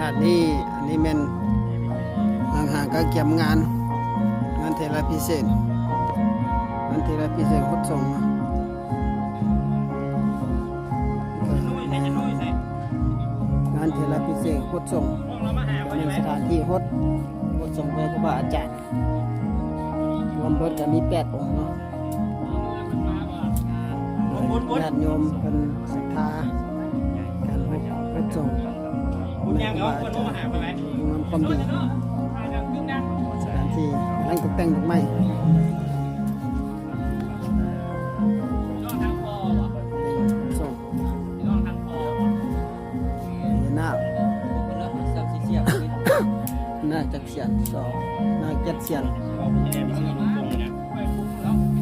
ອັນນີ້ ອັນນີ້ແມ່ນຫ້າງກະກຽມງານ ງານເຖລະພິເສດ ງານເຖລະພິເສດຫົດສົງເນາະ ງານເຖລະພິເສດຫົດສົງ ແມ່ນສະຖານທີ່ຫົດ ຫົດສົງເພື່ອຄູບາອາຈານ ລວມເບິດກໍມີແປດອົງເນາະ ຍາດໂຍມເພິ່ນສັດທາການຫົດສົງ ບຸນຍາງເອົາຄົນມາຫາໄປໄວ ນຳຄວາມດີ ສະຖານທີ່ກຳລັງຕົກແຕ່ງດອກໄມ້ ສົງ ພະຍານາກ ນາກຈັກສຽນ ສອງ ນາກເຈັດສຽນ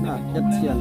ນາກເຈັດສຽນ.